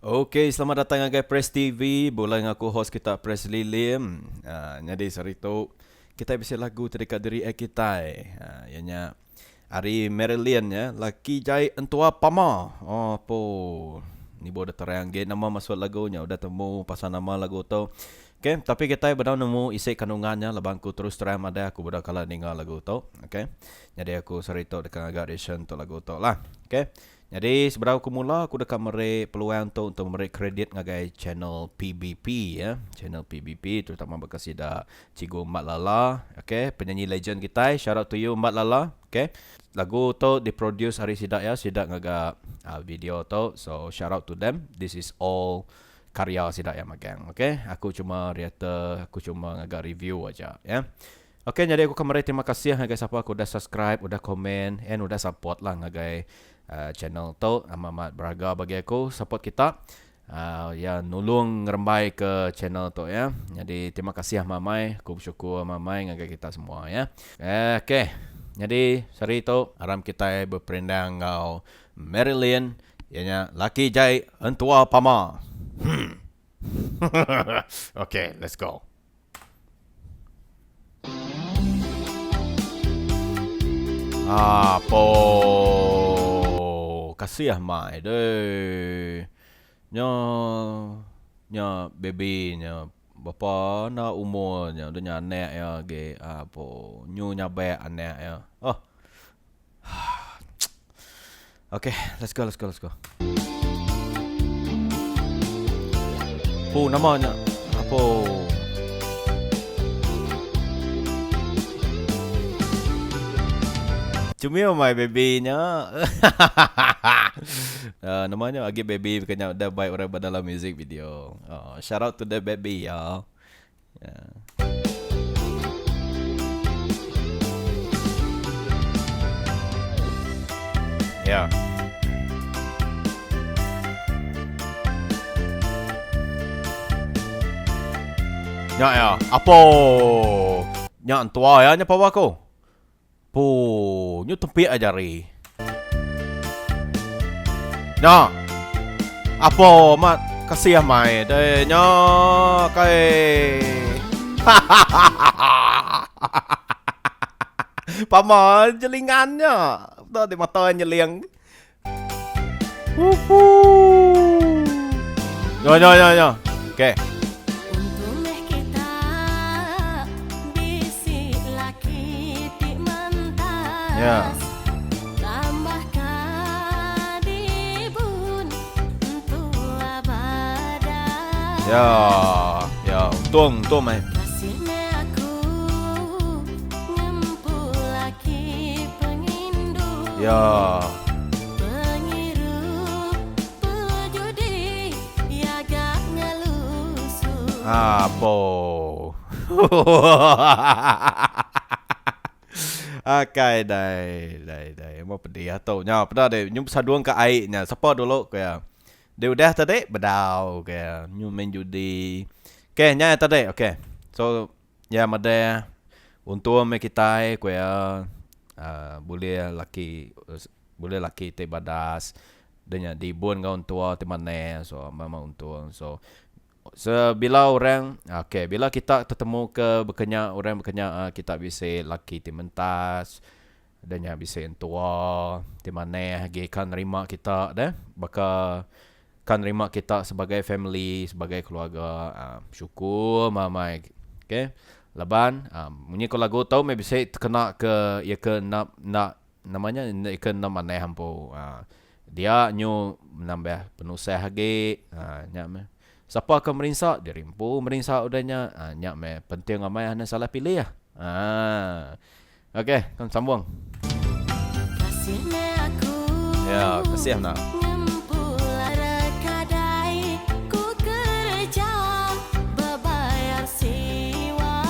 Ok selamat datang ngagai Press TV bulai enggau aku host kita Presley Lim. Uh, nyadi sehari tu kitai bisi lagu ti deka diri ai kitai. Uh, iya nya ari Marilyn ya, laki jai entua pama. Oh po. Ni udah terang ge nama maksud lagu nya udah temu pasal nama lagu tu. Ok, tapi kitai bedau nemu isi kandungan nya laban aku terus terang madah aku bedau kala ninga lagu tu. Ok. Nyadi aku sehari tu deka ngaga reaction tu lagu tu lah. Ok. Nyadi sebedau aku mula aku deka meri peluang tu untuk meri kredit ngagai channel PBP ya. Channel PBP terutama baka sida Cikgu Mat Lala, ok, penyanyi legend kitai. Shout out to you Mat Lala, ok. Lagu tu diproduce ari sida ya, sida ngaga video tu. So shout out to them. This is all karya sida ya magang, ok. Aku cuma reactor, aku cuma ngaga review aja ya. Ok nyadi aku ka meri terima kasih ngagai sapa ke udah subscribe udah komen and udah support lah ngagai channel tu amat amat berharga bagi aku support kita uhh ya nulung ngerembai ke channel tu ya nyadi terima kasih amat amai aku bersyukur amat amai ngagai kita semua ya. Ok nyadi sehari tu aram kitai beperindang enggau Marilyn iya nya laki jai entua pama. Hmm. Ok let's go. Apo kasih mai deh. Nya nya baby nya bapa enda umur nya udah nya anak iya agi apo nyu nyabak anak iya. Oh. Okay, let's go, let's go, let's go. Oh, nama nya. Apa? Cumil my baby nya. uh, nama nya agi baby bukan nya udah baik orang dalam music video. Uh, shout out to the baby ya. Yeah. Yeah. Nya ya. Apo? Nya entua ya nya pawa aku. Po, nyu tempik aja jari. Nya. Apo mat kasih mai deh nya kai. Pama jelingan nya. Betul di mata nyeling. Wuhu. Nyo nyo nyo nyo. Okey. Ya. Ya, ya, untung, untung mai. Ya. Apo. Akai dai dai dai mau pedih atu nya peda deh nyu besadung ka ai nya sapa dulu ku iya. Deh udah tadi bedau ku iya nyu main judi. Okey nya tadi okey. So Iya madah, Untung meh kitai, ku iya, bulih laki bulih laki ti badas deh nya diibun enggau entua ti manah so memang untung. So sebila orang okay bila kita tetemu ke baka nya orang baka nya kita bisi laki ti mentas deh nya bisi entua ti manah agi ka nerima kita deh baka Ka nerima kita sebagai family, sebagai keluarga aaa syukur mah amai ok. Laban aaa munyi ko lagu tu meh bisi tekena ke iya ke enda enda nama nya iya ke enda manah empu aaa dia nyu menambah penusah agi aaa nya meh. Sapa ke merinsa diri empu merinsa udah nya aaa nya meh penting amai anang salah pilih aaa. Ok kan sambung. Ya kasih na.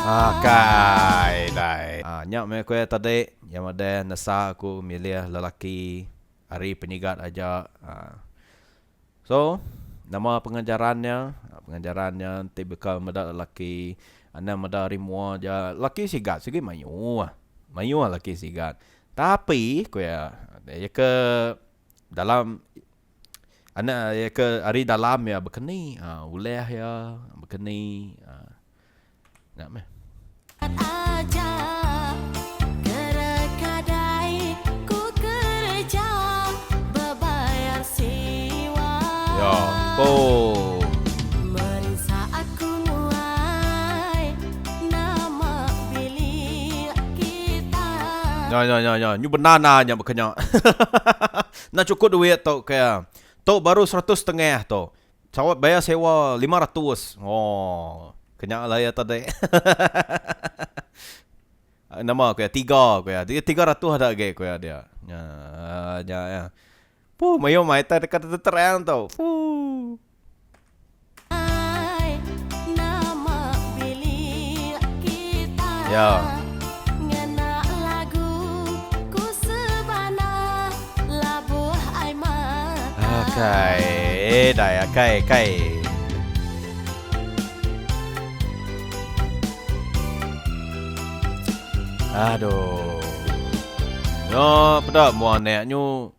Akai dai. Ah nya meh ku iya tadi iya madah nesa aku milih lelaki ari penyigat aja ah. So, nama pengajaran nya? Pengajaran nya enti beka meda lelaki anang meda ari mua aja. Lelaki sigat sigi mayuh. Mayuh lelaki sigat. Tapi ku iya, iya ke dalam Anak iya ke ari dalam iya bekeni uhh ulah iya bekeni uhh nya meh. Ya oh. Nya nya nya nya nyu banana nya baka nya. Enda chukup duit tu ke iya. Tu baru 150 tu. Saut bayar sewa 500. Oh. Kenya lah iya tadi. Nama ku iya tiga ku iya. 300 da agi ku iya dia. Nya nya iya. Puh mayuh mai tai deka terang tu. Puh. Ya. Akai dai akai kai. Aduh. Nyo peda mua anak nyu.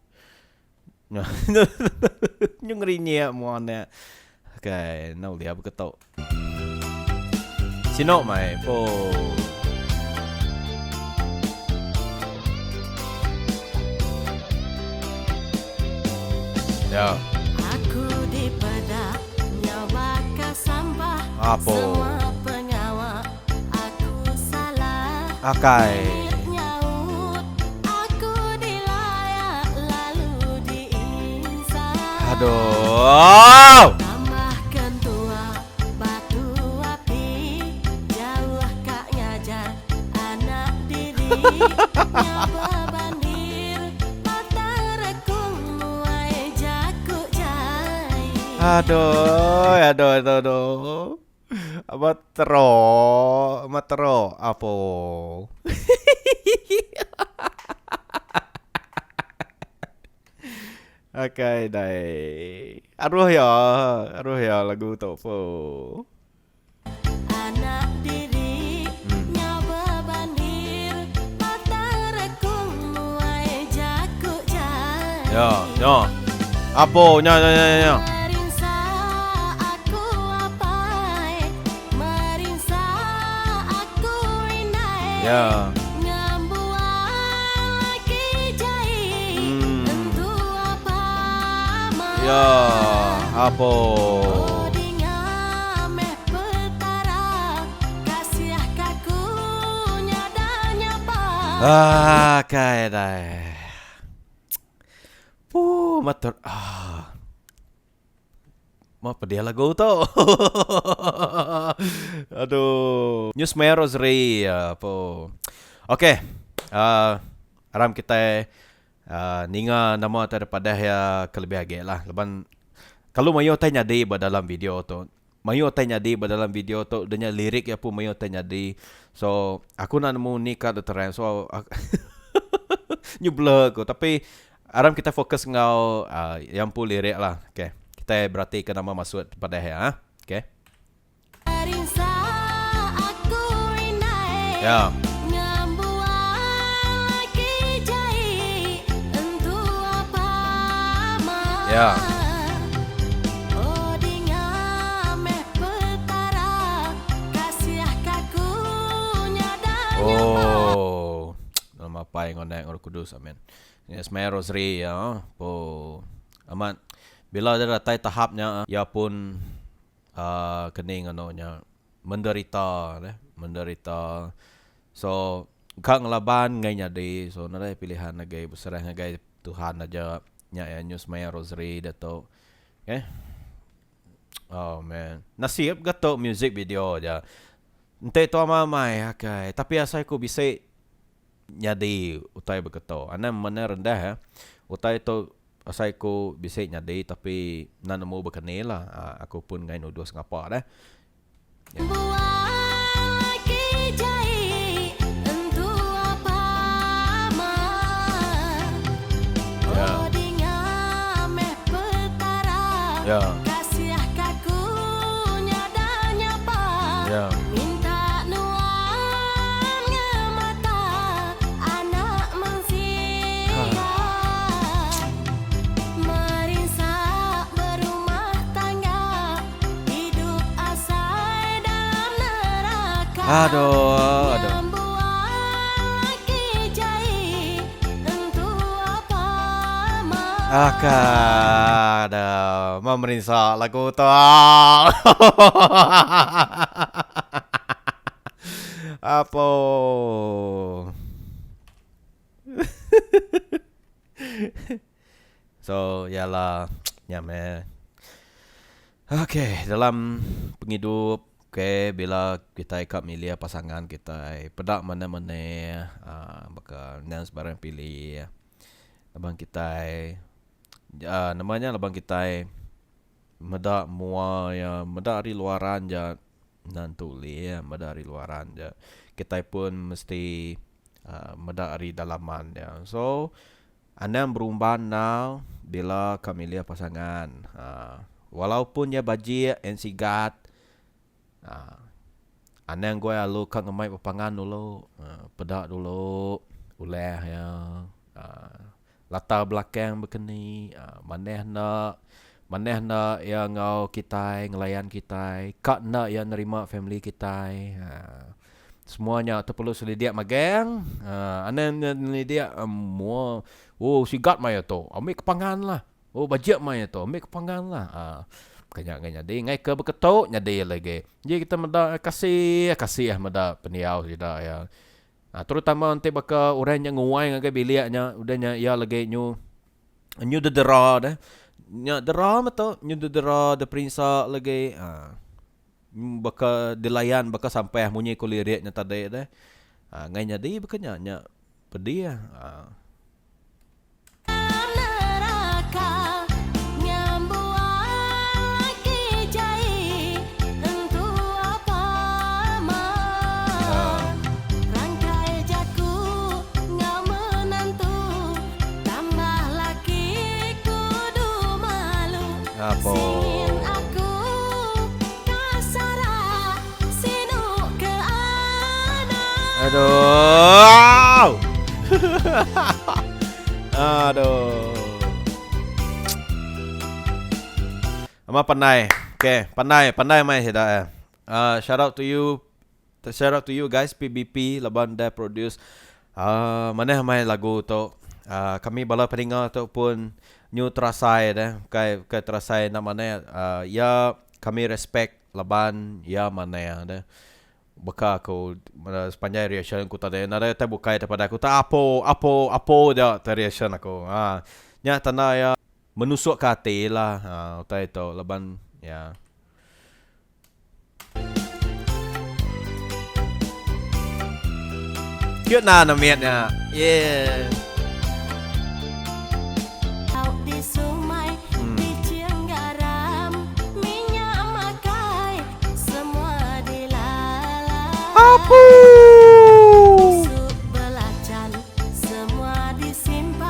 Nyu ngerinyik mua anak. Kai enda ulih beketu. Sinu mai po. Ya. Aku dipeda nyau baka sampah. Apo. Semua pengawa aku salah. Akai. Mimit nyaut aku dilayak lalu diinsah. Aduh. Tambahkan tua batu api jauh ka ngajar anak diri nya bebandir batang rekung muai jaku jai. Aduh, aduh, aduh, aduh. Amat teruk, amat teruk. Apo. Akai dai. Aruh iya, aruh iya lagu tu po. Anak diri nyau bebandir batang rekung muai jaku jai. Ya, nya. Apo nya nya nya nya. Merinsa aku apai, merinsa aku indai. Ya. Ngembuan laki jai, Hmm. tentu apa ma. Ya, apo. Oh dinga meh petara, kasih kaku nyada nyapa. Ah, kai dai. Puh, matur. Ah. Meh pedih lagu tu. Aduh. News Maya Rosary po. Okey. Uh, aram kitai uh, ninga nama tai padah ya ke lebih agi lah. Laban kalau mayuh tai nyadi ba dalam video tu. Mayuh tai nyadi ba dalam video tu denya lirik ya pun mayuh tai nyadi. So aku nak nemu ni ka terang. So nyu blur aku tapi Aram kitai fokus enggau iya empu lirik lah. Okay. Kitai beratika nama maksud padah iya. Ha? Okay. Ya. Ya. Oh. Nama Apai enggau Anak enggau Roh Kudus. Amen. Nya semaya rosary iya po amat bila dia datai tahap nya iya pun uhh kening anu nya menderita neh menderita so ka ngelaban enggai nyadi so nadai pilihan agi beserah ngagai Tuhan aja nya iya nyu semaya rosary diatu okay oh man nasib ga tu music video ja enti tu amai amai akai tapi asai ku bisi Nyadi utai beketo. Anang mene rendah eh. Utai tu asai ku bisi nyadi tapi enda nemu bekeni lah. Aku pun enggai nuduh sengapa deh. Ya. Ya. Aduh aduh. Aka aduh meh merinsa lagu tu. Apo. So ya lah nya meh. Okay dalam pengidup okay bila kitai ka milih pasangan kitai peda maneh maneh uhh baka endang sebarang pilih laban kitai uhh nama nya laban kitai meda mua iya meda ari luaran ja nan tu ulih meda ari luaran ja kitai pun mesti uhh meda ari dalaman iya. So Anang berumban enggau bila ka milih pasangan. Ha walaupun iya bajik and sigat ha anang guai alu ka ngemai bepangan dulu ha peda dulu ulah iya ha latar belakang baka ni ha manah enda manah enda iya enggau kitai ngelayan kitai ka enda iya nerima family kitai ha. Semua nya tu perlu selidik magang uhh anang ne nyelidik mua oh sigat maya tu ambi ke pangan lah oh bajik maya tu ambi ke pangan lah uhh ke nya ngagai nyadi ngai ke beketu nyadi lagi. Ji kita meda kasih kasih meda pendiau sida iya. Uhh terutama enti baka orang nya nguai ngagai bilik nya udah nya iya lagi nyu nyu dedera deh. Nya dera meh tu nyu dedera diperinsa lagi uhh. Baka dilayan baka sampah munyi ku lirik nya tadi deh. Aa ngai nyadi baka nya nya pedih aa. Apo. Aduh. Aduh. Amat pandai. Okay, pandai, pandai mai sida eh. Shout out to you. Shout out to you guys PBP laban dah produce uhh manah amai lagu tu uhh kami bala peninga tu pun nyu terasai deh kai kai terasai enda manah uhh iya kami respect laban iya manah deh baka aku sepanjai reaction aku tadi nadai utai bukai daripada aku tak apo apo apo ja te reaction aku uhh nya tanda iya menusuk ke ati lah uhh utai tu laban iya. Cute na nemit nya. Yeah. Apu.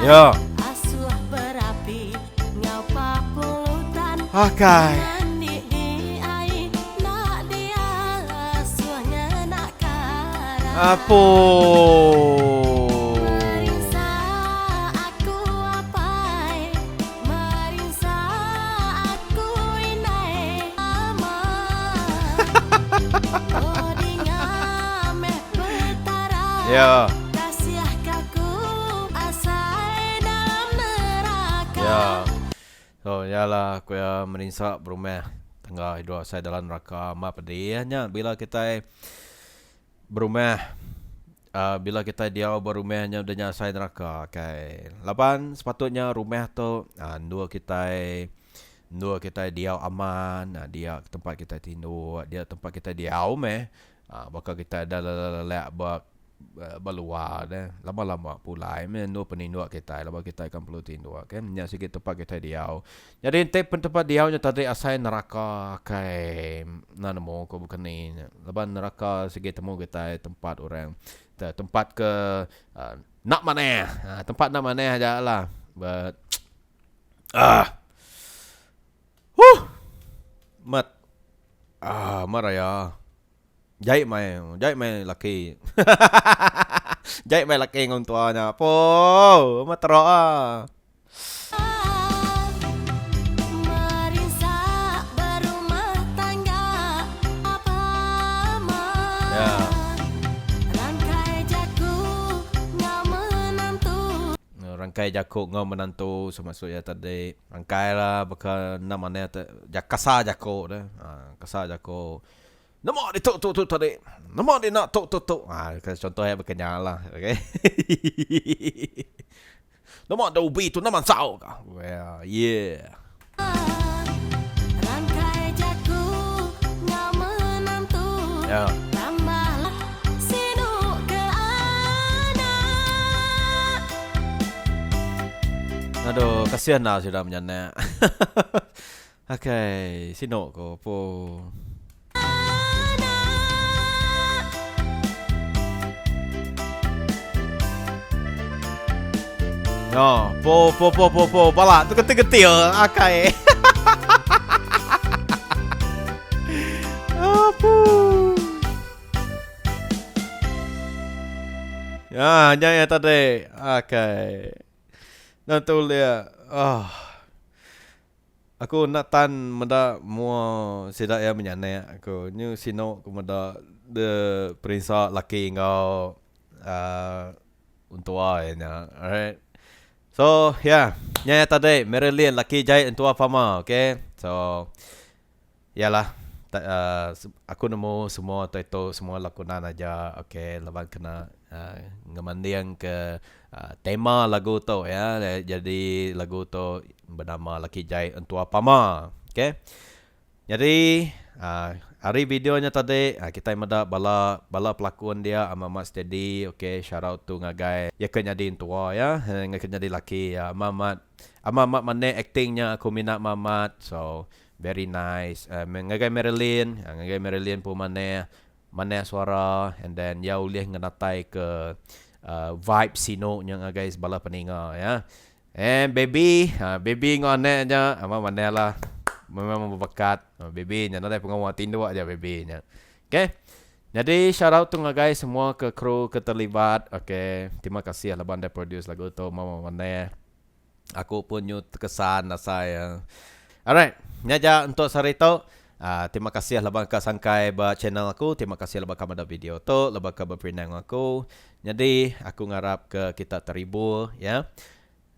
Ya. Akai. Apo. Ya. Ya. So nya lah ku iya merinsa berumah tangga idup asai dalam neraka amat pedih nya bila kitai berumah uhh bila kitai diau ba rumah nya udah nya asai neraka kai. Laban sepatutnya rumah tu uhh endur kitai endur kitai diau aman uhh dia tempat kitai tinduk dia tempat kitai diau meh uhh baka kitai da lelak lelak ba Ba luar deh lama lama pulai meh endur peninduk kitai laban kitai kan perlu tinduk kan nya sigi tempat kitai diau. Nyadi enti pen tempat diau nya tadi asai neraka kai enda nemu ku baka ni nya laban neraka sigi temu kitai tempat orang tempat ke uhh enda manah uhh tempat enda manah aja lah but uhh huh met uhh met raya. Jai mai, jai mai laki. Jai mai laki enggau entua nya. Apo, amat teruk ah. Ya. Rangkai jaku enggau menantu so maksud iya tadi rangkai la baka enda manah te kasar jaku deh uhh kasar jaku nama ditu tu tu tadi nama dina tu tu tu uhh contoh iya baka nya lah okay hihihi nama da ubi tu enda mansau ka yeah. Rangkai jaku enggau menantu Ya. Tambah sinu ke anak. Aduh kasihan enda sida menyanak. Akai sinu ko po. No, po po po po po bala tu ketil-ketil akai. Apu. Ya, nya ya tadi. Akai. Dah tu ulih. Ah. Aku enda tan meda mua sida iya menyanak aku. Nyu sinu ku meda de perinsa laki enggau uhh entua iya nya. Alright. So yeah nya iya tadi Marilyn laki jai entua pama okay. So iya lah uhh aku nemu semua title semua lakonan aja okay laban kena uhh ngemanding ke Tema lagu tu ya jadi lagu tu benama Laki Jai Entua Pama. Okey. Nyadi uhh ari video nya tadi kitai meda bala bala pelakon dia amat amat steady okey shout out tu ngagai iya ke nyadi entua iya enggau ke nyadi laki iya amat amat amat amat manik acting nya aku mina amat amat so very nice uhh ngagai Marilyn ngagai Marilyn pun manah. Manah suara and then iya ulih ngenatai ke vibe sinu nya ngagai bala peninga ya. And baby, baby enggau anak nya amat manah lah. Memang bebakat baby nya nadai pengawa tinduk aja baby nya. Okay. Nyadi shout out tu ngagai semua ke crew ke terlibat okay. Terima kasih laban deh produce lagu tu memang manah. Aku pun nyu tekesan asai iya. Alright, nya ja untuk sehari tu. Aaa terima kasih laban ka sangkai ba channel aku. Terima kasih laban ka meda video tu, laban ka beperindang enggau aku. Nyadi aku ngarap ke kita terhibur ya.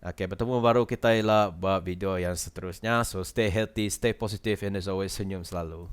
Okay betemu baru kita ila ba video yang seterusnya. So stay healthy, stay positive and as always senyum selalu.